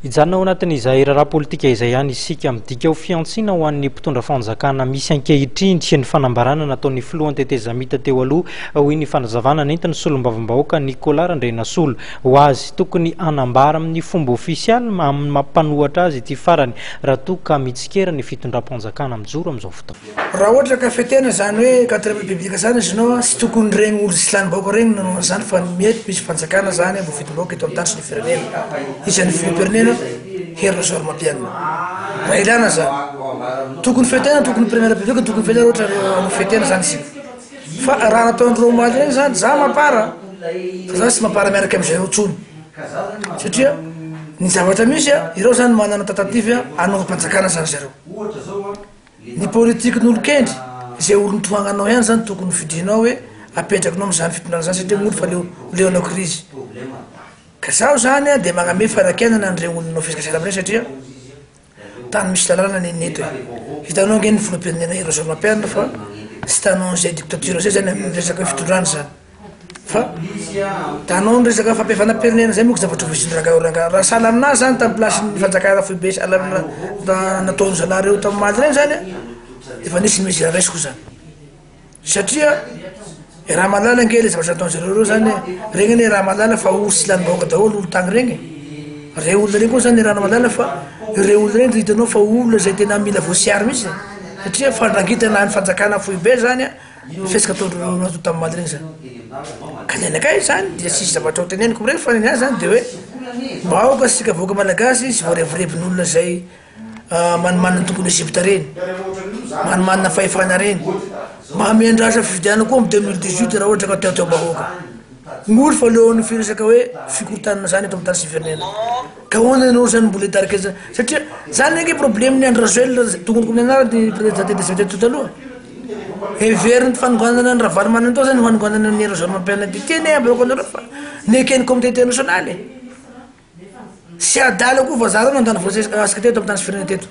Hijanona ao anatin'izay raharaha politika izay ihany isika. Midika ho fihantsiana ho an'ny mpitondra fanjakana misy ankehitriny ny fanambarana nataon'ny filohan'ny tetezamita teo aloha, hoy ny fanazavana nentin'ny solombavambahoaka Nicolas Randrianasolo. Ho azy, tokony hanambara amin'ny fomba ofisialy amin'ny maha mpanohatra azy ity farany raha toa ka mitsikera ny fitondram-panjakana mijoro amin'izao fotoana. Raha ohatra ka fetena zany hoe quatrième république zany izy nao tsy tokony regny olo tsy lanim-bahoaka regny nanao an'izany fa mety misy fanjakana zany voafidim-bahoaka eto an-tany sy ny firenena isan'ny filoham-pirenena Hery Rajaonarimampianina raha ilana zany tokony fetena tokony première république tokony fetena raha ohatra hanao fetena zany isika fa raha nataondreo omaly regny zany za mampara fa za tsy mampara miaraka amizareo tsony satria ny zavatra misy a ireo zany manana tentative hanongam-panjakana zany zareo. Ny politikin'olon-kendry, izay olon-tohananao ihany zany tokony fidinao hoe apetrakinao am'zany fitondrana zany satria olo fa leo leo anao krizy. Ka zaho zany a de magname fanakianana an'ireo olona nanao fihetsiketsehana am'ireny satria tany misy lalàna ny ny eto e. Hitanao ange ny filoham-pirenena Hery Rajaonarimampianina fa tsy tanao an'izay dictature zay zany amin'ny resaka fitondrana zany. Fa tanao ny resaka fampihavanam-pirenena zay monko zavatra voizin-drangahy rangahy raha sahala aminazy zany tamy plasin'ny fanjakana foibe sahala amina nataon'ny zalahy reo tamy omaly reny zany a, efa nisy ny mesure raisiko zany satria e raha mahalala ange le zavatra nataon-jareo reo zany e, regny anie raha mahalala fa olo tsy lanim-bahoaka daholo olo tagny regny e, reo olona reny koa zany raha mahalala fa reo olona reny hitanao fa olona zay tena mila voasiary mihitsy satria fandrangitana ny fanjakana foibe zany a. Ny fihetsika ataondreo natao tamin'ny maty reny zany. Ka ny anakay zany dia tsisy zavatra ho teneniko amreny fa ny ahy zany de hoe mba aoka isika vahoaka malagasy tsy voarevirevin'olona zay manimanina ny tompon'i Egypte reny, manimanina fahefana reny, mba miandrasa fifidianana koa am 2018 raha ohatra ka tiatiam-bahoaka. Ny olo fa leon'ny firesaka hoe fikorontanana zany eto am tany sy firenena. Ka ahoana ianao zany mbola hitarika an'izany? Satria zany ange problème-n'i Andry Rajoelina tokony tokony anarany ty président tetezamita teto taloha. Heverin'ny fanonganana an'i Ravalomanana tao zany ho hanonganana an'i Rajaonarimampianina ty. Ty anie ambarako anareo fa neken'ny comité international e. Tsy adala koa vazaha reo nandany voasesika teto amin'ny tany sy firenena teto.